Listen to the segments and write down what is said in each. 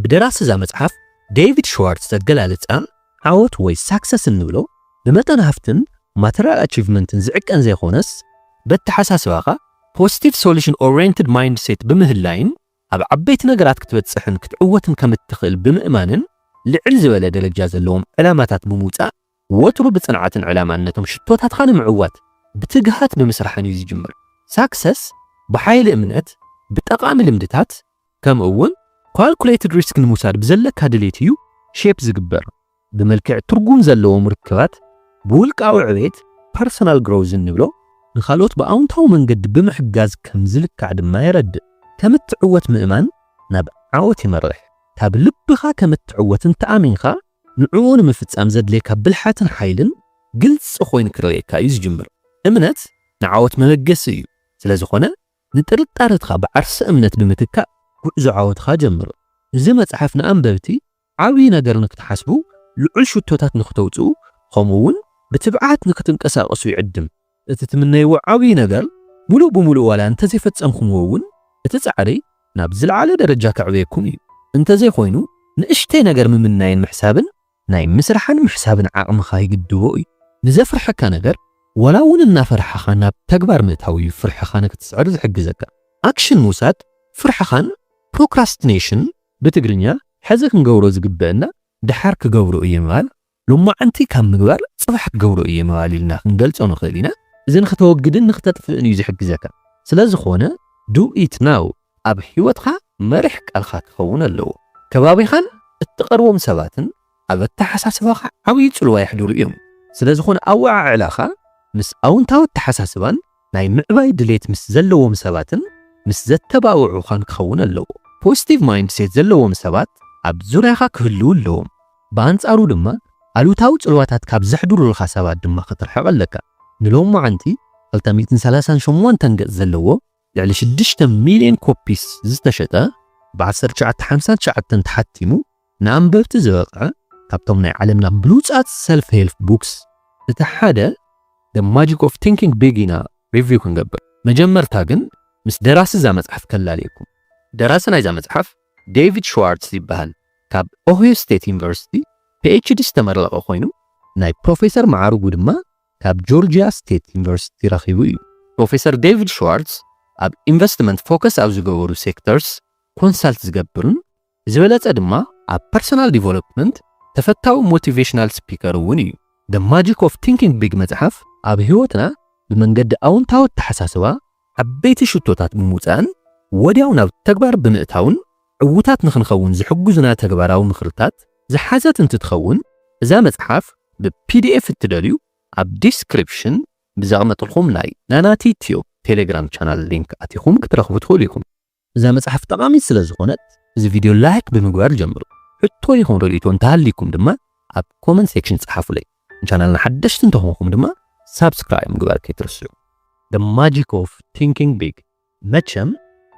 ብደራሲ እዛ መጽሓፍ ዴቪድ ሽዋርትዝ ኣገላልጻ ዓወት ወይ ሳክሰስ እንብሎ ብመጠን ሃፍትን ማተሪያል ኣቺቭመንትን ዝዕቀን ዘይኮነስ በተሓሳስባኻ positive solution oriented mindset ብምህላይን ኣብ ዓበይቲ ነገራት ክትበጽሕን ክትዕወትን ከም እትኽእል ብምእማንን ልዕል ዝበለ ደረጃ ዘለዎም ዕላማታት ብምውጻእ ወትሩ ብጽንዓትን ዕላማን ነቶም ሽቶታትካ ንምዕዋት ብትግሃት ብምስራሕን እዩ ዝጅምር። ሳክሰስ ብሓይሊ እምነት፣ ብጠቓሚ ልምድታት፣ ከምኡ እውን ካልኩሌትድ ሪስክ ንምውሳድ ብዘለካ ድሌት እዩ ሼፕ ዝግበር። ብመልክዕ ትርጉም ዘለዎም ርክባት፣ ብውልቃዊ ዕቤት፣ ፐርሰናል ግሮዝ እንብሎ፣ ንኻልኦት ብኣውንታዊ መንገዲ ብምሕጋዝ ከም ዝልካዕ ድማ የረድእ። ከም እትዕወት ምእማን ናብ ዓወት ይመርሕ። ካብ ልብኻ ከም እትዕወት እንተኣሚንካ፣ ንዕኡ ንምፍጻም ዘድልየካ ብልሓትን ሓይልን ግልጺ ኮይኑ ክረኣየካ እዩ ዝጅምር። እምነት ንዓወት መበገሲ እዩ። ስለ ዝኾነ፣ ንጥርጣረትካ ብዓርሰ እምነት ብምትካእ ጉዕዞ ዓወትካ ጀምር። እዚ መጽሓፍ ንኣንበብቲ ዓብዪ ነገር ንክትሓስቡ፣ ልዑል ሽቶታት ንክተውጽኡ፣ ከምኡ እውን ብትብዓት ንክትንቀሳቐሱ ይዕድም። እቲ ትምነይዎ ዓብዪ ነገር ሙሉእ ብሙሉእ ዋላ እንተዘይፈጸምኩምዎ እውን፣ እቲ ጻዕሪ ናብ ዝለዓለ ደረጃ ከዕብየኩም እዩ። እንተዘይኮይኑ፣ ንእሽተይ ነገር ምምናይን ምሕሳብን ናይ ምስራሕን ምሕሳብን ዓቕምኻ ይግድቦ እዩ። ንዘፍርሐካ ነገር ዋላ እውን እናፈርሓኻ ናብ ተግባር ምእታው እዩ ፍርሕኻ ንክትስዕር ዝሕግዘካ። ኣክሽን ምውሳድ ፍርሕኻን ፕሮክራስቲኔሽን ብትግርኛ ሕዚ ክንገብሮ ዝግበአና ደሓር ክገብሮ እየ ምባል፣ ሎማዓንቲ ካብ ምግባር ጽባሕ ክገብሮ እየ ምባል ኢልና ክንገልጾ ንኽእል ኢና። እዚ ንኽተወግድን ንኽተጥፍእን እዩ ዝሕግዘካ። ስለ ዝኾነ do it now ኣብ ህይወትካ መሪሕ ቃልካ ክኸውን ኣለዎ። ከባቢኻን እትቐርቦም ሰባትን ኣብ ኣተሓሳስባኻ ዓብዪ ጽልዋ የሕድሩ እዮም። ስለ ዝኾነ ኣወዓዕላኻ ምስ ኣውንታዊ ኣተሓሳስባን ናይ ምዕባይ ድሌት ምስ ዘለዎም ሰባትን ምስ ዘተባብዑኻን ክኸውን ኣለዎ። ፖዚቲቭ ማይንድሴት ዘለዎም ሰባት ኣብ ዙርያኻ ክህልዉ ኣለዎም። ብኣንጻሩ ድማ ኣሉታዊ ጽልዋታት ካብ ዘሕድሩልኻ ሰባት ድማ ክትርሕቕ ኣለካ። ንሎማዓንቲ ክልተ ሚእትን ሰላሳን ሸሞንተን ገጽ ዘለዎ ልዕሊ ሽዱሽተ ሚልዮን ኮፒስ ዝተሸጠ ብ ዓሰርተ ትሽዓተ ሓምሳ ትሽዓተ ተሓቲሙ ንኣንበብቲ ዝበቕዐ ካብቶም ናይ ዓለምና ብሉጻት ሰልፍ ሄልፕ ቡክስ እቲ ሓደ The Magic of Thinking Big ኢና ሪቪው ክንገብር። መጀመርታ ግን ምስ ደራሲ እዛ መጽሓፍ ከላልየኩም። ደራሲ ናይዛ መጽሓፍ ዴቪድ ሽዋርትዝ ይበሃል። ካብ ኦህዮ ስቴት ዩኒቨርሲቲ ፒ ኤች ዲ ዝተመረቐ ኮይኑ ናይ ፕሮፌሰር መዓርጉ ድማ ካብ ጆርጂያ ስቴት ዩኒቨርሲቲ ረኺቡ እዩ። ፕሮፌሰር ዴቪድ ሽዋርትዝ ኣብ ኢንቨስትመንት ፎከስ ኣብ ዝገበሩ ሴክተርስ ኮንሳልት ዝገብርን ብዝበለጸ ድማ ኣብ ፐርሰናል ዲቨሎፕመንት ተፈታዊ ሞቲቬሽናል ስፒከር እውን እዩ። The Magic of Thinking Big መጽሓፍ ኣብ ህይወትና ብመንገዲ ኣውንታዊ ኣተሓሳስባ ዓበይቲ ሽቶታት ብምውጻእን ወዲያው ናብ ተግባር ብምእታውን ዕዉታት ንኽንኸውን ዝሕግዙና ተግባራዊ ምኽርታት ዝሓዘት እንትትኸውን፣ እዛ መጽሓፍ ብ ፒ ዲ ኤፍ እትደልዩ ኣብ ዲስክሪፕሽን ብዘቕመጥልኩም ናይ ናናቲትዮ ቴሌግራም ቻናል ሊንክ ኣቲኹም ክትረኽቡ ትኽእሉ ኢኹም። እዛ መጽሓፍ ጠቓሚት ስለ ዝኾነት፣ እዚ ቪድዮ ላይክ ብምግባር ጀምሩ። ሕቶ ይኹን ርእይቶ እንተሃልይኩም ድማ ኣብ ኮመንት ሴክሽን ጸሓፉለይ። ንቻናልና ሓደሽቲ እንተኾንኩም ድማ ሳብስክራይብ ምግባር ከይትርስዑ። The Magic of Thinking Big። መቸም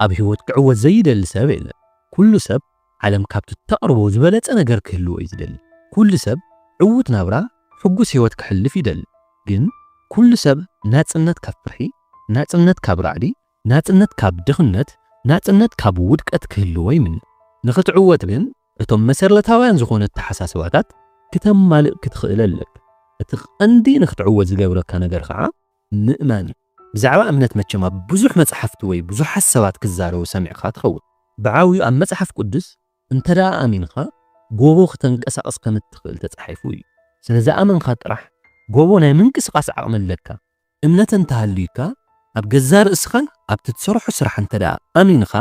ኣብ ህይወት ክዕወት ዘይደሊ ሰብ የለን። ኩሉ ሰብ ዓለም ካብቲ እተቕርቦ ዝበለጸ ነገር ክህልዎ እዩ ዝደሊ። ኩሉ ሰብ ዕዉት ናብራ፣ ሕጉስ ህይወት ክሕልፍ ይደሊ። ግን ኩሉ ሰብ ናጽነት ካብ ፍርሒ፣ ናጽነት ካብ ራዕዲ፣ ናጽነት ካብ ድኽነት፣ ናጽነት ካብ ውድቀት ክህልዎ ይምነ። ንኽትዕወት ግን እቶም መሰረታውያን ዝኾኑ ኣተሓሳስባታት ክተማልእ ክትኽእል ኣለካ። እቲ ቀንዲ ንኽትዕወት ዝገብረካ ነገር ኸዓ ምእማን እዩ። ብዛዕባ እምነት መቸም ኣብ ብዙሕ መጽሓፍቲ ወይ ብዙሓት ሰባት ክዛረቡ ሰሚዕኻ ትኸውን። ብዓብዩ ኣብ መጽሓፍ ቅዱስ እንተ ደኣ ኣሚንኻ ጎቦ ክተንቀሳቕስ ከም እትኽእል ተጻሒፉ እዩ። ስለ ዝኣመንካ ጥራሕ ጎቦ ናይ ምንቅስቓስ ዓቕሚ ኣለካ። እምነት እንተሃልዩካ ኣብ ገዛእ ርእስኻን ኣብቲ ትሰርሖ ስራሕ እንተ ደኣ ኣሚንኻ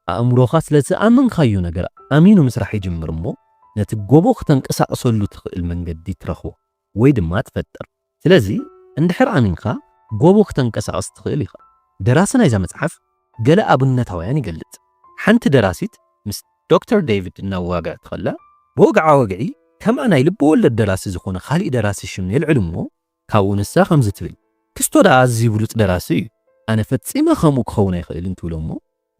ኣእምሮኻ ስለ ዝኣመንካዮ ነገር ኣሚኑ ምስራሕ ይጅምር እሞ ነቲ ጎቦ ክተንቀሳቕሰሉ ትኽእል መንገዲ ትረኽቦ ወይ ድማ ትፈጥር። ስለዚ እንድሕር ኣሚንካ ጎቦ ክተንቀሳቕስ ትኽእል ኢኻ። ደራሲ ናይዛ መጽሓፍ ገለ ኣብነታውያን ይገልጽ። ሓንቲ ደራሲት ምስ ዶክተር ዴቪድ እናዋግዐት ከላ ብወግዓ ወግዒ ከምኣ ናይ ልቢ ወለድ ደራሲ ዝኾነ ካሊእ ደራሲ ሽም የልዕል እሞ ካብኡ ንሳ ከምዚ ትብል፣ ክስቶ ደኣ ኣዝዩ ብሉጽ ደራሲ እዩ። ኣነ ፈጺመ ከምኡ ክኸውን ኣይኽእልን ትብሎ እሞ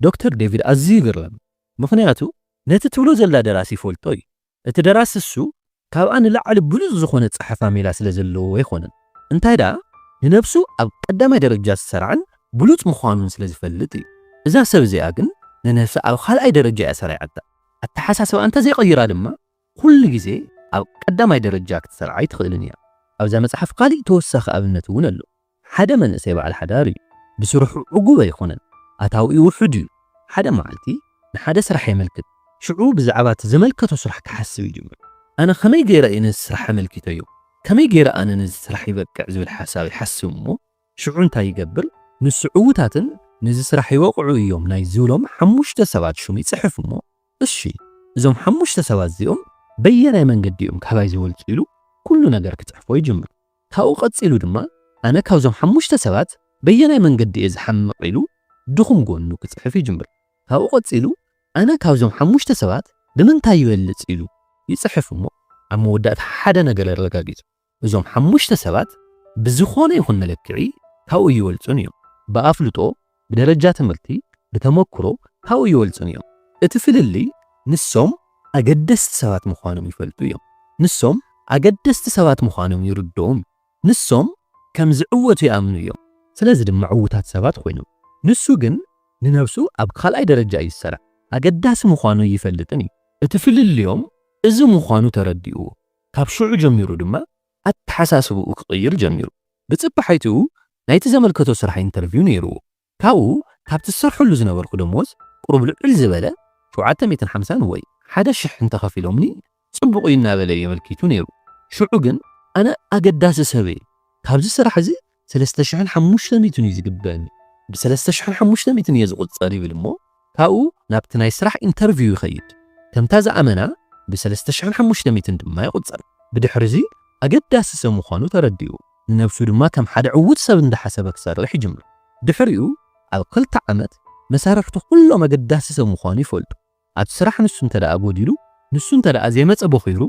ዶክተር ዴቪድ ኣዝዩ ይግረም። ምኽንያቱ ነቲ ትብሎ ዘላ ደራሲ ይፈልጦ እዩ። እቲ ደራሲ እሱ ካብኣ ንላዕሊ ብሉጽ ዝኾነ ጸሓፋ ሜላ ስለ ዘለዎ ኣይኮነን። እንታይ ደኣ ንነብሱ ኣብ ቀዳማይ ደረጃ ዝሰርዓን ብሉጽ ምዃኑን ስለ ዝፈልጥ እዩ። እዛ ሰብ እዚኣ ግን ንነብሳ ኣብ ካልኣይ ደረጃ እያ ሰሪዓታ። ኣተሓሳስባ እንተዘይቐይራ ድማ ኩሉ ግዜ ኣብ ቀዳማይ ደረጃ ክትሰርዓ ኣይትኽእልን እያ። ኣብዛ መጽሓፍ ካልእ ተወሳኺ ኣብነት እውን ኣሎ። ሓደ መንእሰይ በዓል ሓዳር እዩ። ብስርሑ ዕጉብ ኣይኮነን። ኣታዊኡ ውሑድ እዩ። ሓደ መዓልቲ ንሓደ ስራሕ የመልክት። ሽዑ ብዛዕባ እቲ ዘመልከቶ ስራሕ ክሓስብ ይጅምር። ኣነ ከመይ ገይረ እየ ነዚ ስራሕ ኣመልኪተዮ? ከመይ ገይረ ኣነ ነዚ ስራሕ ይበቅዕ ዝብል ሓሳብ ይሓስብ እሞ ሽዑ እንታይ ይገብር? ንሱ ዕዉታትን ነዚ ስራሕ ይበቕዑ እዮም ናይ ዝብሎም ሓሙሽተ ሰባት ሽም ይጽሕፍ እሞ እሺ እዞም ሓሙሽተ ሰባት እዚኦም በየናይ መንገዲ እዮም ካባይ ዝበልጹ ኢሉ ኩሉ ነገር ክጽሕፎ ይጅምር። ካብኡ ቀጺሉ ድማ ኣነ ካብዞም ሓሙሽተ ሰባት በየናይ መንገዲ እየ ዝሓምቕ ኢሉ ድኹም ጎኑ ክጽሕፍ ይጅምር። ካብኡ ቀጺሉ ኣነ ካብዞም ሓሙሽተ ሰባት ብምንታይ ይበልጽ ኢሉ ይጽሕፍ እሞ ኣብ መወዳእታ ሓደ ነገር ኣረጋጊጹ። እዞም ሓሙሽተ ሰባት ብዝኾነ ይኹን መለክዒ ካብኡ ይበልጹን እዮም። ብኣፍልጦ፣ ብደረጃ ትምህርቲ፣ ብተመክሮ ካብኡ ይበልጹን እዮም። እቲ ፍልልይ ንሶም ኣገደስቲ ሰባት ምዃኖም ይፈልጡ እዮም። ንሶም ኣገደስቲ ሰባት ምዃኖም ይርድኦም። ንሶም ከም ዝዕወቱ ይኣምኑ እዮም። ስለዚ ድማ ዕዉታት ሰባት ኮይኖም። ንሱ ግን ንነብሱ ኣብ ካልኣይ ደረጃ እዩ ዝሰርዕ። ኣገዳሲ ምዃኑ ይፈልጥን እዩ። እቲ ፍልልዮም እዚ ምዃኑ ተረዲእዎ። ካብ ሽዑ ጀሚሩ ድማ ኣተሓሳስብኡ ክቕይር ጀሚሩ። ብጽባሒትኡ ናይቲ ዘመልከቶ ስራሕ ኢንተርቪው ነይርዎ። ካብኡ ካብቲ ዝሰርሐሉ ዝነበርኩ ደሞዝ ቁሩብ ልዕል ዝበለ ሸውዓተ ሚእትን ሓምሳን ወይ ሓደ ሽሕ እንተኸፊሎምኒ ጽቡቕ እዩ እናበለ የመልኪቱ ነይሩ። ሽዑ ግን ኣነ ኣገዳሲ ሰብ እየ። ካብዚ ስራሕ እዚ ሰለስተ ሽሕን ሓሙሽተ ሚእትን እዩ ዝግበአኒ። ብሰለስተ ሽሕን ሓሙሽተ ሚእትን እየ ዝቑጸር ይብል እሞ ካብኡ ናብቲ ናይ ስራሕ ኢንተርቪው ይኸይድ። ከምታ ዝኣመና ብሰለስተ ሽሕን ሓሙሽተ ሚእትን ድማ ይቑጸር። ብድሕሪ እዚ ኣገዳሲ ሰብ ምዃኑ ተረዲኡ። ንነብሱ ድማ ከም ሓደ ዕዉት ሰብ እንዳሓሰበ ክሰርሕ ይጅምር። ድሕሪኡ ኣብ ክልተ ዓመት መሳርሕቱ ኩሎም ኣገዳሲ ሰብ ምዃኑ ይፈልጡ። ኣብ ስራሕ ንሱ እንተ ደኣ ጎዲሉ፣ ንሱ እንተ ደኣ ዘይመጸ በኺሩ፣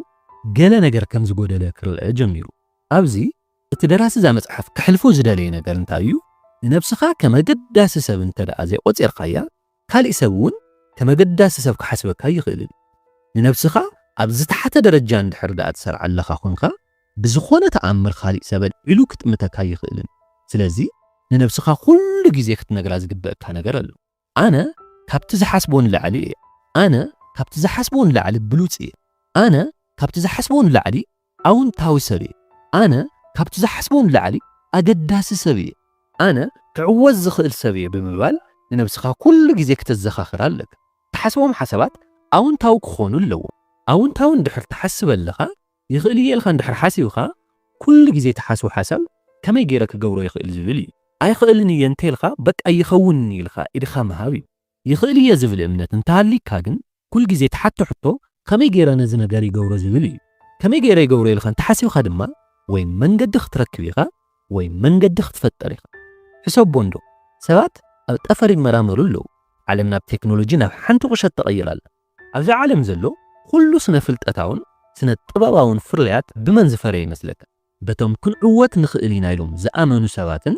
ገለ ነገር ከም ዝጎደለ ክረአ ጀሚሩ። ኣብዚ እቲ ደራሲ እዛ መጽሓፍ ከሕልፎ ዝደለየ ነገር እንታይ እዩ? ንነብስኻ ከም ኣገዳሲ ሰብ እንተ ደኣ ዘይቆጺርካያ፣ ካልእ ሰብ እውን ከም ኣገዳሲ ሰብ ክሓስበካ ኣይኽእልን። ንነብስኻ ኣብ ዝተሓተ ደረጃ እንድሕር ደኣ ትሰርዓ ኣለኻ ኾንካ፣ ብዝኾነ ተኣምር ካልእ ሰብ ኣልዒሉ ክጥምተካ ኣይኽእልን። ስለዚ ንነብስኻ ኩሉ ግዜ ክትነግራ ዝግበእካ ነገር ኣሎ። ኣነ ካብቲ ዝሓስቦ ንላዕሊ እየ። ኣነ ካብቲ ዝሓስቦ ንላዕሊ ብሉጽ እየ። ኣነ ካብቲ ዝሓስቦ ንላዕሊ ኣውንታዊ ሰብ እየ። ኣነ ካብቲ ዝሓስቦ ንላዕሊ ኣገዳሲ ሰብ እየ። ኣነ ክዕወት ዝኽእል ሰብ እየ ብምባል ንነብስኻ ኩሉ ግዜ ክተዘኻኽር ኣለካ። ትሓስቦም ሓሳባት ኣውንታዊ ክኾኑ ኣለዎም። ኣውንታዊ እንድሕር ትሓስብ ኣለኻ፣ ይኽእል እየ ኢልካ እንድሕር ሓሲብኻ፣ ኩሉ ግዜ ትሓስቦ ሓሳብ ከመይ ገይረ ክገብሮ ይኽእል ዝብል እዩ። ኣይኽእልን እየ እንተ ኢልካ፣ በቃ ይኸውን ኢልካ ኢድኻ ምሃብ እዩ። ይኽእል እየ ዝብል እምነት እንተሃልይካ ግን፣ ኩሉ ግዜ ትሓቶ ሕቶ ከመይ ገይረ ነዚ ነገር ይገብሮ ዝብል እዩ። ከመይ ገይረ ይገብሮ ኢልካ እንተሓሲብካ ድማ፣ ወይ መንገዲ ክትረክብ ኢኻ፣ ወይ መንገዲ ክትፈጥር ኢኻ። ሕሰቦ እንዶ፣ ሰባት ኣብ ጠፈር ይመራመሩ ኣለዉ። ዓለም ናብ ቴክኖሎጂ ናብ ሓንቲ ቁሸት ተቐይራ ኣላ። ኣብዚ ዓለም ዘሎ ኩሉ ስነ ፍልጠታውን ስነ ጥበባውን ፍርያት ብመን ዝፈረየ ይመስለካ? በቶም ክንዕወት ንኽእል ኢና ኢሎም ዝኣመኑ ሰባትን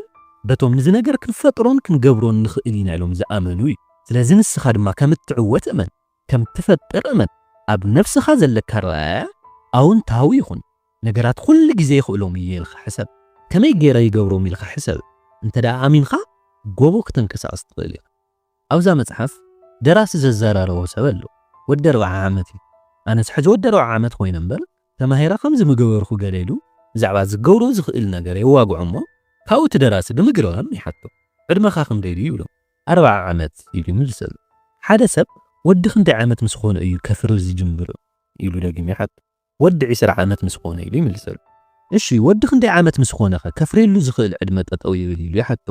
በቶም ንዚ ነገር ክንፈጥሮን ክንገብሮን ንኽእል ኢና ኢሎም ዝኣመኑ እዩ። ስለዚ ንስኻ ድማ ከም እትዕወት እመን፣ ከም ትፈጥር እመን። ኣብ ነብስኻ ዘለካ ረኣያ ኣውንታዊ ይኹን። ነገራት ኩሉ ግዜ ይኽእሎም እየ ኢልካ ሕሰብ። ከመይ ገይረ ይገብሮም ኢልካ ሕሰብ። እንተ ደኣ ኣሚንካ ጎቦ ክትንቀሳቐስ ትኽእል ኢኻ። ኣብዛ መጽሓፍ ደራሲ ዘዘራረቦ ሰብ ኣሎ። ወዲ ኣርብዓ ዓመት እዩ። ኣነስ ሕዚ ወዲ ኣርብዓ ዓመት ኮይነ እምበር ተማሂረ ከምዚ ምገበርኩ ገለ ኢሉ ብዛዕባ ዝገብሮ ዝኽእል ነገር የዋግዖ እሞ ካብኡ እቲ ደራሲ ብምግርራም ይሓቶ። ዕድመኻ ክንደይ ድዩ ይብሎ። ኣርብዓ ዓመት ኢሉ ይምልሰሉ። ሓደ ሰብ ወዲ ክንደይ ዓመት ምስ ኾነ እዩ ከፍሪ ዝጅምር ኢሉ ደጊሙ ይሓቶ። ወዲ ዕስራ ዓመት ምስ ኾነ ኢሉ ይምልሰሉ። እሺ ወዲ ክንደይ ዓመት ምስ ኾነኸ ከፍርየሉ ዝኽእል ዕድመ ጠጠው ይብል ኢሉ ይሓቶ።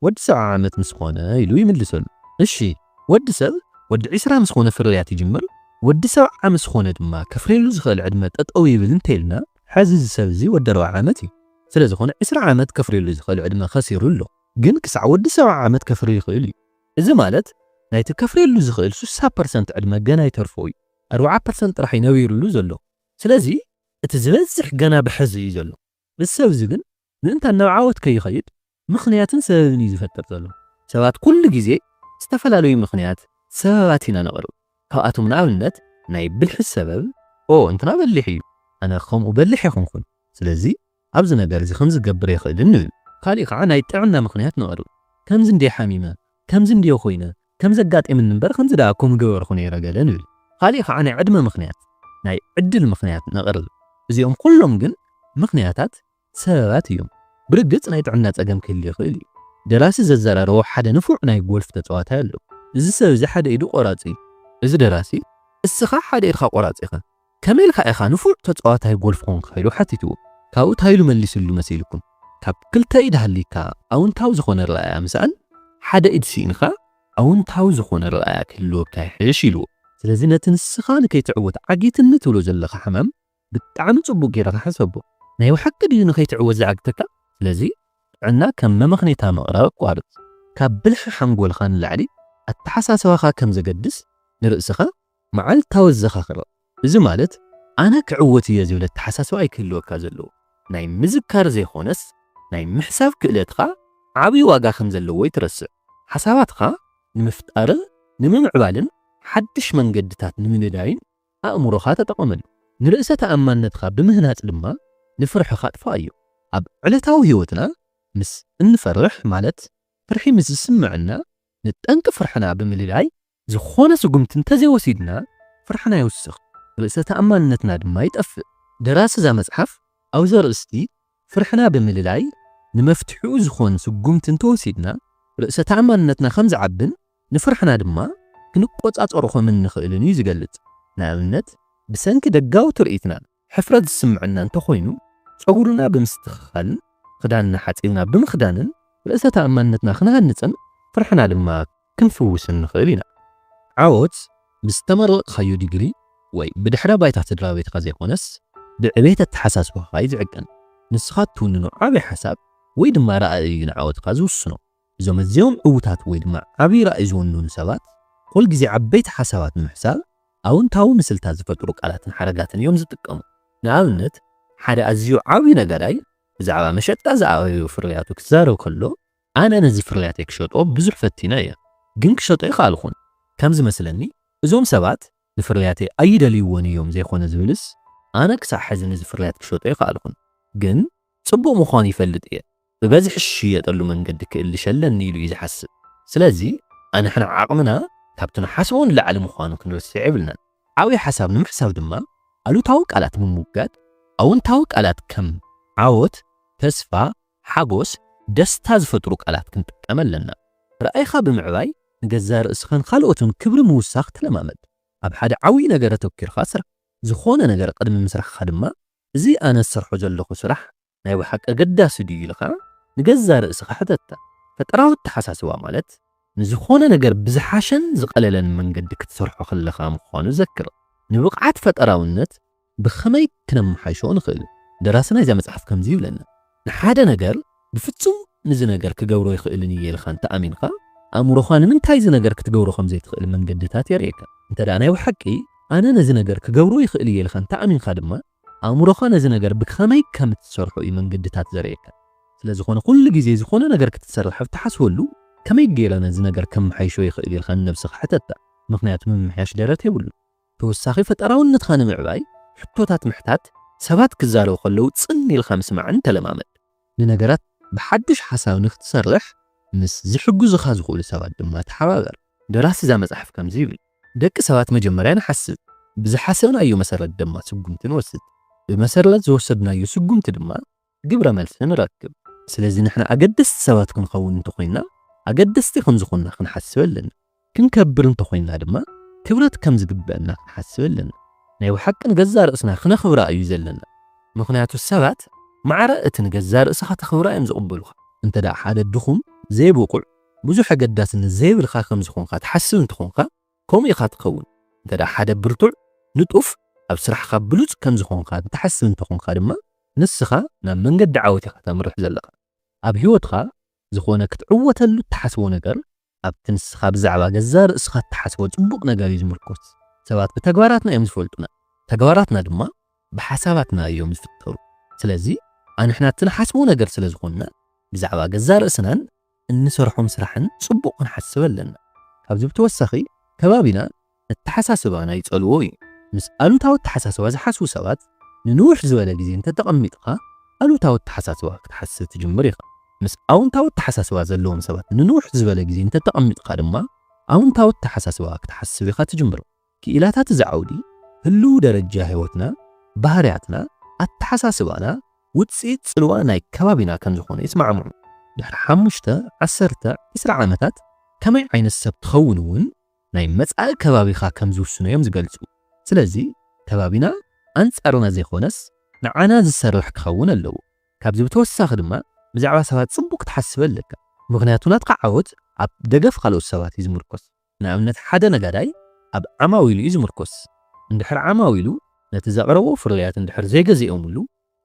ወዲ ሰብዓ ዓመት ምስ ኾነ ኢሉ ይምልሰሉ። እሺ ወዲ ሰብ ወዲ ዕስራ ምስ ኾነ ፍርያት ይጅምር፣ ወዲ ሰብዓ ምስ ኾነ ድማ ከፍርየሉ ዝኽእል ዕድመ ጠጠው ይብል እንተ ኢልና፣ ሕዚ እዚ ሰብ እዚ ወዲ ኣርብዓ ዓመት እዩ። ስለ ዝኾነ ዕስራ ዓመት ከፍርየሉ ዝኽእል ዕድመ ከሲሩ ኣሎ። ግን ክሳዕ ወዲ ሰብዓ ዓመት ከፍሪ ይኽእል እዩ። እዚ ማለት ናይቲ ከፍርየሉ ዝኽእል ስሳ ፐርሰንት ዕድመ ገና ይተርፎ እዩ። ኣርብዓ ፐርሰንት ጥራሕ እዩ ነቢሩሉ ዘሎ። ስለዚ እቲ ዝበዝሕ ገና ብሕዚ እዩ ዘሎ። እዚ ሰብ እዚ ግን ምእንታን ናብ ዓወት ከይኸይድ ምኽንያትን ሰበብን እዩ ዝፈጥር ዘሎ። ሰባት ኩሉ ግዜ ዝተፈላለዩ ምኽንያት ሰበባት ኢና ነቕርብ። ካብኣቶም ንኣብነት ናይ ብልሒ ሰበብ፣ ኦ እንትና በሊሕ እዩ፣ ኣነ ከምኡ በሊሕ ኣይኮንኩን፣ ስለዚ ኣብዚ ነገር እዚ ከምዚ ክገብር የኽእልን ንብል። ካሊእ ከዓ ናይ ጥዕና ምኽንያት ነቕርብ። ከምዚ እንድየ ሓሚመ፣ ከምዚ እንድየ ኮይነ፣ ከምዚ ኣጋጢምኒ እምበር ከምዚ ደኣ እኮ ምገበርኩ ነይረ ገለ ንብል። ካልእ ከዓ ናይ ዕድመ ምኽንያት፣ ናይ ዕድል ምኽንያት ነቕርብ። እዚኦም ኩሎም ግን ምኽንያታት፣ ሰበባት እዮም። ብርግጽ ናይ ጥዕና ጸገም ክህሉ ይኽእል እዩ። ደራሲ ዘዘራረቦ ሓደ ንፉዕ ናይ ጎልፍ ተጻዋታይ ኣሎ። እዚ ሰብ እዚ ሓደ ኢዱ ቆራጺ እዩ። እዚ ደራሲ፣ እስኻ ሓደ ኢድኻ ቆራጺ ኢኻ፣ ከመይ ኢልካ ኢኻ ንፉዕ ተጻዋታይ ጎልፍ ኮንካ? ኢሉ ሓቲትዎ። ካብኡ እንታይ ኢሉ መሊስሉ መሲልኩም? ካብ ክልተ ኢድ ሃሊካ ኣውንታዊ ዝኾነ ረኣያ ምስኣል፣ ሓደ ኢድ ስኢንካ ኣውንታዊ ዝኾነ ረኣያ ክህልወካ ይሕሽ ኢልዎ። ስለዚ ነቲ ንስኻ ንከይትዕወት ዓጊትኒ ትብሎ ዘለኻ ሕማም ብጣዕሚ ጽቡቕ ጌርካ ሕሰቦ። ናይ ብሓቂ ድዩ ንኸይትዕወት ዝዓግተካ? ስለዚ ጥዕና ከም መመኽኔታ ምቕራብ ኣቋርጽ። ካብ ብልሒ ሓንጎልካ ንላዕሊ ኣተሓሳስባኻ ከም ዘገድስ ንርእስኻ መዓልታዊ ዘኻኽሮ። እዚ ማለት ኣነ ክዕወት እየ ዝብል ኣተሓሳስባ ኣይክህልወካ ዘለዎ። ናይ ምዝካር ዘይኮነስ ናይ ምሕሳብ ክእለትካ ዓብዪ ዋጋ ከም ዘለዎ ይትረስዕ። ሓሳባትካ ንምፍጣርን ንምምዕባልን ሓድሽ መንገድታት ንምንዳይን ኣእምሮኻ ተጠቐመሉ። ንርእሰ ተኣማንነትካ ብምህናጽ ድማ ንፍርሕኻ ኣጥፍኣዮ። ኣብ ዕለታዊ ህይወትና ምስ እንፈርሕ፣ ማለት ፍርሒ ምስ ዝስምዐና፣ ንጠንቂ ፍርሕና ብምልላይ ዝኾነ ስጉምቲ እንተዘይወሲድና፣ ፍርሕና ይውስኽ፣ ርእሰ ተኣማንነትና ድማ ይጠፍእ። ደራሲ እዛ መጽሓፍ ኣብዚ ኣርእስቲ ፍርሕና ብምልላይ ንመፍትሒኡ ዝኾን ስጉምቲ እንተወሲድና፣ ርእሰ ተኣማንነትና ከም ዝዓብን ንፍርሕና ድማ ክንቆጻጸሮ ከም እንኽእልን እዩ ዝገልጽ። ንኣብነት፣ ብሰንኪ ደጋዊ ትርኢትና ሕፍረት ዝስምዐና እንተኾይኑ፣ ጸጉርና ብምስትኽኻልን ክዳንና ሓጺብና ብምኽዳንን ርእሰ ተኣማንነትና ክንሃንጽን ፍርሕና ድማ ክንፍውስን ንኽእል ኢና። ዓወት ብዝተመረቕካዮ ዲግሪ ወይ ብድሕረ ባይታ ስድራ ቤትካ ዘይኮነስ፣ ብዕቤት ኣተሓሳስባኻ እዩ ዝዕቀን። ንስኻ እትውንኖ ዓቢ ሓሳብ ወይ ድማ ራእይ እዩ ንዓወትካ ዝውስኖ። እዞም ኣዝዮም ዕዉታት ወይ ድማ ዓቢ ራእይ ዝውንኑ ሰባት፣ ኩል ግዜ ዓበይቲ ሓሳባት ንምሕሳብ ኣውንታዊ ምስልታት ዝፈጥሩ ቃላትን ሓረጋትን እዮም ዝጥቀሙ። ንኣብነት፣ ሓደ ኣዝዩ ዓቢ ነጋዳይ ብዛዕባ መሸጣ ዝኣበዮ ፍርያቱ ክዛረብ ከሎ፣ "ኣነ ነዚ ፍርያተይ ክሸጦ ብዙሕ ፈቲነ እየ፣ ግን ክሸጦ ኣይከኣልኩን። ከም ዝመስለኒ፣ እዞም ሰባት ንፍርያተይ ኣይደልይዎን እዮም ዘይኮነ ዝብልስ፣ ኣነ ክሳዕ ሕዚ ነዚ ፍርያት ክሸጦ ኣይከኣልኩን፣ ግን ጽቡቕ ምዃኑ ይፈልጥ እየ። ብበዝሒ ዝሽየጠሉ መንገዲ ክእልሽ ኣለኒ" ኢሉ እዩ ዝሓስብ። ስለዚ፣ ኣንሕና ዓቕምና ካብቲ ንሓስቦ ንላዕሊ ምዃኑ ክንርስዕ የብልናን። ዓብዪ ሓሳብ ንምሕሳብ ድማ፣ ኣሉታዊ ቃላት ብምውጋድ፣ ኣወንታዊ ቃላት ከም ዓወት፣ ተስፋ፣ ሓጎስ፣ ደስታ ዝፈጥሩ ቃላት ክንጥቀም ኣለና። ራእይኻ ብምዕባይ፣ ንገዛእ ርእስኻን ካልኦትን ክብሪ ምውሳኽ ተለማመድ። ኣብ ሓደ ዓብዪ ነገር ኣተኲርካ ስራሕ። ዝኾነ ነገር ቅድሚ ምስራሕኻ ድማ፣ "እዚ ኣነ ዝሰርሖ ዘለኹ ስራሕ ናይ ብሓቂ ኣገዳሲ ድዩ?" ኢልካ ንገዛእ ርእስኻ ሕተታ። ፈጠራዊ ኣተሓሳስባ ማለት፣ ንዝኾነ ነገር ብዝሓሸን ዝቐለለን መንገዲ ክትሰርሖ ከለኻ ምዃኑ ዘክር። ንብቕዓት ፈጠራውነት ብኸመይ ክነመሓይሾ ንኽእል? ደራሲ ናይዛ መጽሓፍ ከምዚ ይብለና፣ "ንሓደ ነገር ብፍጹም ንዚ ነገር ክገብሮ ይኽእልን እየ ኢልካ እንተ ኣሚንካ፣ ኣእምሮኻ ንምንታይ እዚ ነገር ክትገብሮ ከም ዘይትኽእል መንገድታት የርእየካ። እንተ ደኣ ናይ ብሓቂ ኣነ ነዚ ነገር ክገብሮ ይኽእል እየ ኢልካ እንተ ኣሚንካ ድማ፣ ኣእምሮኻ ነዚ ነገር ብኸመይ ከም እትሰርሖ እዩ መንገድታት ዘርእየካ። ስለ ዝኾነ ኩሉ ግዜ ዝኾነ ነገር ክትሰርሕ ኣብ ትሓስበሉ፣ ከመይ ገይረ ነዚ ነገር ከመሓይሾ ይኽእል ኢልካ ንነብስኻ ሕተታ። ምኽንያቱ ምምሕያሽ ደረት የብሉን። ተወሳኺ ፈጠራውነትካ ንምዕባይ ሕቶታት ምሕታት፣ ሰባት ክዛረቡ ከለዉ ጽን ኢልካ ምስማዕን ተለማመድ። ንነገራት ብሓድሽ ሓሳብ ንክትሰርሕ ምስ ዝሕግዙኻ ዝኽእሉ ሰባት ድማ ተሓባበር። ደራሲ እዛ መጽሓፍ ከምዚ ይብል፣ "ደቂ ሰባት መጀመርያ ንሓስብ፣ ብዝሓሰብናዮ መሰረት ድማ ስጉምቲ ንወስድ። ብመሰረት ዝወሰድናዮ ስጉምቲ ድማ ግብረ መልሲ ንረክብ። ስለዚ ንሕና ኣገደስቲ ሰባት ክንኸውን እንተኾይንና፣ ኣገደስቲ ከም ዝኾንና ክንሓስብ ኣለና። ክንከብር እንተኾይንና ድማ ክብረት ከም ዝግበአና ክንሓስብ ኣለና። ናይ ብሓቂ ንገዛእ ርእስና ክነኽብራ እዩ ዘለና። ምኽንያቱ ሰባት ማዕረ እቲ ንገዛእ ርእስኻ ተኽብራ እዮም ዝቕበሉኻ። እንተ ደኣ ሓደ ድኹም፣ ዘይብቑዕ፣ ብዙሕ ኣገዳስነት ዘይብልካ ከም ዝኾንካ ትሓስብ እንተኾንካ፣ ከምኡ ኢኻ ትኸውን። እንተ ደኣ ሓደ ብርቱዕ፣ ንጡፍ፣ ኣብ ስራሕካ ብሉጽ ከም ዝኾንካ ትሓስብ እንተኾንካ ድማ፣ ንስኻ ናብ መንገዲ ዓወት ኢኻ ተምርሕ ዘለኻ። ኣብ ህይወትካ ዝኾነ ክትዕወተሉ እትሓስቦ ነገር፣ ኣብቲ ንስኻ ብዛዕባ ገዛእ ርእስኻ እትሓስቦ ጽቡቕ ነገር እዩ ዝምርኮስ። ሰባት ብተግባራትና እዮም ዝፈልጡና። ተግባራትና ድማ ብሓሳባትና እዮም ዝፍጠሩ። ስለዚ፣ ኣንሕና እቲ ንሓስቦ ነገር ስለ ዝኾንና፣ ብዛዕባ ገዛእ ርእስናን እንሰርሖም ስራሕን ጽቡቕ ክንሓስብ ኣለና። ካብዚ ብተወሳኺ፣ ከባቢና ኣተሓሳስባና ይጸልዎ እዩ። ምስ ኣሉታዊ ኣተሓሳስባ ዝሓስቡ ሰባት ንንውሕ ዝበለ ግዜ እንተተቐሚጥኻ፣ ኣሉታዊ ኣተሓሳስባ ክትሓስብ ትጅምር ኢኻ። ምስ ኣውንታዊ ኣተሓሳስባ ዘለዎም ሰባት ንንውሕ ዝበለ ግዜ እንተተቐሚጥኻ ድማ፣ ኣውንታዊ ኣተሓሳስባ ክትሓስብ ኢኻ ትጅምር። ክኢላታት እዚ ዓውዲ ህልው ደረጃ ህይወትና፣ ባህርያትና፣ ኣተሓሳስባና ውፅኢት ፅልዋ ናይ ከባቢና ከም ዝኾነ ይስማዕምዑ። ድሕሪ ሓሙሽተ፣ ዓሰርተ፣ ዕስራ ዓመታት ከመይ ዓይነት ሰብ ትኸውን እውን ናይ መጻኢ ከባቢኻ ከም ዝውስኖ እዮም ዝገልጹ። ስለዚ ከባቢና ኣንጻርና ዘይኮነስ ንዓና ዝሰርሕ ክኸውን ኣለዎ። ካብዚ ብተወሳኺ ድማ ብዛዕባ ሰባት ጽቡቕ ክትሓስብ ኣለካ። ምኽንያቱ ናትካ ዓወት ኣብ ደገፍ ካልኦት ሰባት እዩ ዝምርኮስ። ንኣብነት ሓደ ነጋዳይ ኣብ ዓማዊሉ እዩ ዝምርኮስ። እንድሕር ዓማዊሉ ነቲ ዘቕረቦ ፍርያት እንድሕር ዘይገዚኦምሉ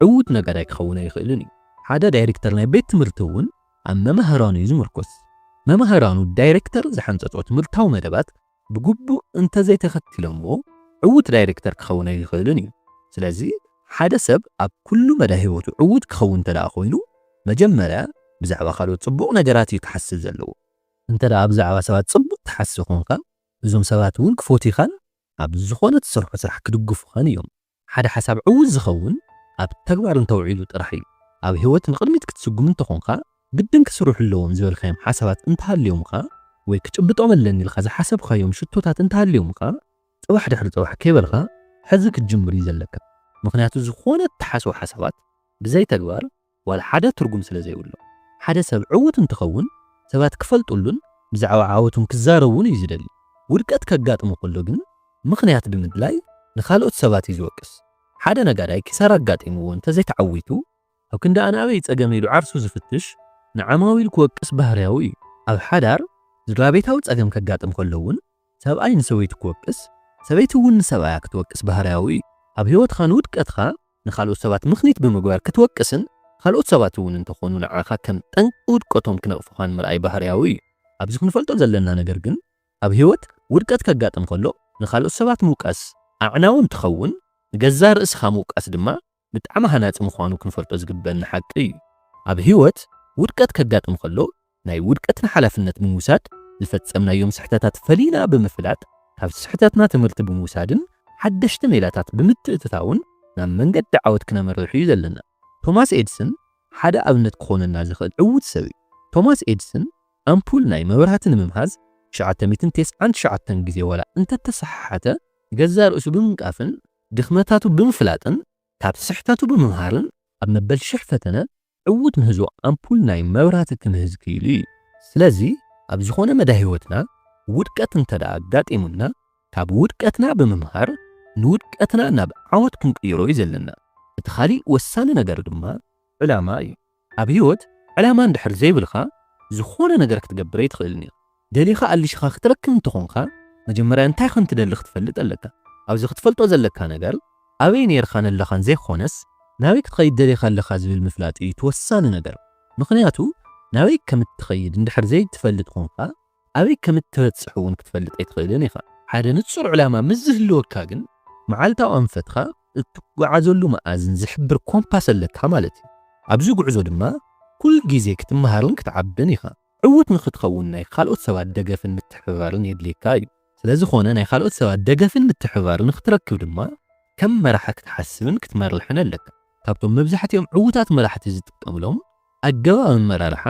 ዕዉት ነጋዳይ ክኸውን ኣይኽእልን እዩ። ሓደ ዳይሬክተር ናይ ቤት ትምህርቲ እውን ኣብ መማህራኑ እዩ ዝምርኮስ። መማህራኑ ዳይሬክተር ዝሓንጸጾ ትምህርታዊ መደባት ብግቡእ እንተዘይተኸቲሎምዎ ዕዉት ዳይሬክተር ክኸውን ኣይኽእልን እዩ። ስለዚ ሓደ ሰብ ኣብ ኩሉ መዳ ህይወቱ ዕዉት ክኸውን እንተ ደኣ ኮይኑ መጀመርያ ብዛዕባ ካልኦት ጽቡቕ ነገራት እዩ ክሓስብ ዘለዎ። እንተ ደኣ ብዛዕባ ሰባት ጽቡቕ ትሓስብ ኮንካ እዞም ሰባት እውን ክፈትዩኻን ኣብ ዝኾነ ትሰርሖ ስራሕ ክድግፉኻን እዮም። ሓደ ሓሳብ ዕዉት ዝኸውን ኣብ ተግባር እንተውዒሉ ጥራሕ እዩ። ኣብ ህይወት ንቕድሚት ክትስጉም እንተኾንካ ግድን ክስርሑ ኣለዎም ዝበልካዮም ሓሳባት እንተሃልዮምኻ ወይ ክጭብጦም ኣለኒ ኢልካ ዝሓሰብካዮም ሽቶታት እንተሃልዮምኻ ጽባሕ ድሕሪ ጽባሕ ከይበልካ ሕዚ ክትጅምር እዩ ዘለካ። ምኽንያቱ ዝኾነ እትሓስቦ ሓሳባት ብዘይ ተግባር ዋላ ሓደ ትርጉም ስለ ዘይብሉ። ሓደ ሰብ ዕዉት እንትኸውን ሰባት ክፈልጡሉን ብዛዕባ ዓወቱን ክዛረቡን እዩ ዝደሊ። ውድቀት ከጋጥሞ ከሎ ግን ምኽንያት ብምድላይ ንኻልኦት ሰባት እዩ ዝወቅስ። ሓደ ነጋዳይ ኪሳራ ኣጋጢምዎ እንተዘይተዓዊቱ ኣብ ክንዲ ኣናበይ ጸገም ኢሉ ዓርሱ ዝፍትሽ ንዓማዊል ክወቅስ ባህርያዊ እዩ። ኣብ ሓዳር ስድራ ቤታዊ ጸገም ከጋጥም ከሎ እውን ሰብኣይ ንሰበይቱ ክወቅስ ሰበይቲ እውን ንሰብኣያ ክትወቅስ ባህርያዊ እዩ። ኣብ ህይወትኻ ንውድቀትካ ንኻልኦት ሰባት ምኽኒት ብምግባር ክትወቅስን ካልኦት ሰባት እውን እንተኾኑ ንዓኻ ከም ጠንቂ ውድቀቶም ክነቕፉኻን ምርኣይ ባህርያዊ እዩ። ኣብዚ ክንፈልጦ ዘለና ነገር ግን ኣብ ህይወት ውድቀት ከጋጥም ከሎ ንኻልኦት ሰባት ምውቃስ ኣዕናዊ እንትኸውን ንገዛእ ርእስኻ ምውቃስ ድማ ብጣዕሚ ሃናጺ ምዃኑ ክንፈልጦ ዝግበአና ሓቂ እዩ። ኣብ ህይወት ውድቀት ከጋጥም ከሎ ናይ ውድቀትና ሓላፍነት ብምውሳድ ዝፈጸምናዮም ስሕተታት ፈሊና ብምፍላጥ ካብ ስሕተትና ትምህርቲ ብምውሳድን ሓደሽቲ ሜላታት ብምትእትታውን ናብ መንገዲ ዓወት ክነምርሕ እዩ ዘለና። ቶማስ ኤድሰን ሓደ ኣብነት ክኾነና ዝኽእል ዕዉት ሰብ እዩ። ቶማስ ኤድሰን ኣምፑል ናይ መብራህቲ ንምምሃዝ ትሽዓተ ሚእትን ተስዓን ትሽዓተን ግዜ ዋላ እንተተሰሓሓተ ገዛእ ርእሱ ብምንቃፍን ድኽመታቱ ብምፍላጥን ካብ ስሕተቱ ብምምሃርን ኣብ መበል ሽሕ ፈተነ ዕዉት ምህዞ ኣምፑል ናይ መብራህቲ ክምህዝ ክኢሉ እዩ። ስለዚ ኣብ ዝኾነ መዳ ህይወትና ውድቀት እንተ ደኣ ኣጋጢሙና ካብ ውድቀትና ብምምሃር ንውድቀትና ናብ ዓወት ክንቅይሮ እዩ ዘለና። እቲ ካሊእ ወሳኒ ነገር ድማ ዕላማ እዩ። ኣብ ህይወት ዕላማ እንድሕር ዘይብልካ ዝኾነ ነገር ክትገብር ኣይትኽእልን ኢኻ። ደሊኻ ኣሊሽኻ ክትረክብ እንተኾንካ መጀመርያ እንታይ ከም ትደሊ ክትፈልጥ ኣለካ። ኣብዚ ክትፈልጦ ዘለካ ነገር ኣበይ ነይርካን ኣለኻን ዘይኮነስ ናበይ ክትኸይድ ደሊኻ ኣለኻ ዝብል ምፍላጥ እዩ እቲ ወሳኒ ነገር። ምኽንያቱ ናበይ ከም እትኸይድ እንድሕር ዘይትፈልጥ ኮንካ ኣበይ ከም እትበጽሕ እውን ክትፈልጥ ኣይትኽእልን ኢኻ። ሓደ ንጹር ዕላማ ምስ ዝህልወካ ግን መዓልታዊ ኣንፈትኻ እትጓዓዘሉ መኣዝን ዝሕብር ኮምፓስ ኣለካ ማለት እዩ። ኣብዚ ጉዕዞ ድማ ኩል ግዜ ክትመሃርን ክትዓብን ኢኻ። ዕዉት ንኽትኸውን ናይ ካልኦት ሰባት ደገፍን ምትሕብባርን የድልየካ እዩ። ስለ ዝኾነ ናይ ካልኦት ሰባት ደገፍን ምትሕብባርን ንኽትረክብ ድማ ከም መራሒ ክትሓስብን ክትመርሕን ኣለካ። ካብቶም መብዛሕትኦም ዕዉታት መራሕቲ ዝጥቀምሎም ኣገባብ ኣመራርሓ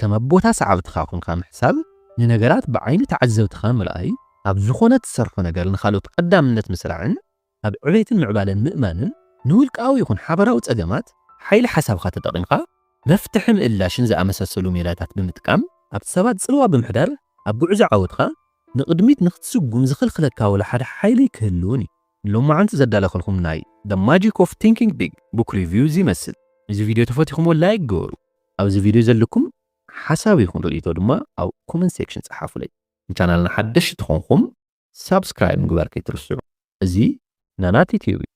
ከም ኣቦታ ሰዓብትኻ ኮንካ ምሕሳብ፣ ንነገራት ብዓይኒ ተዓዘብትኻ ምርኣይ፣ ኣብ ዝኾነ ትሰርሖ ነገር ንኻልኦት ቀዳምነት ምስራዕን ኣብ ዕቤትን ምዕባለን ምእማንን ንውልቃዊ ይኹን ሓበራዊ ጸገማት ሓይሊ ሓሳብካ ተጠቒምካ መፍትሒ ምእላሽን ዝኣመሳሰሉ ሜላታት ብምጥቃም ኣብ ሰባት ጽልዋ ብምሕዳር ኣብ ጉዕዞ ዓወትካ ንቕድሚት ንኽትስጉም ዝኽልክለካ ወላ ሓደ ሓይሊ ክህልውን እዩ። ሎማዓንቲ ዘዳለኸልኩም ናይ The Magic of Thinking Big Book Review እዚ ይመስል። እዚ ቪድዮ ተፈቲኹምዎ ላይክ ግበሩ። ኣብዚ ቪድዮ ዘለኩም ሓሳብ ይኹን ርእይቶ ድማ ኣብ ኮመንት ሴክሽን ጸሓፉለይ። ንቻናልና ሓደሽቲ ተኾንኩም ሳብስክራይብ ምግባር ከይትርስዑ። እዚ ናናት ዩቲዩብ እዩ።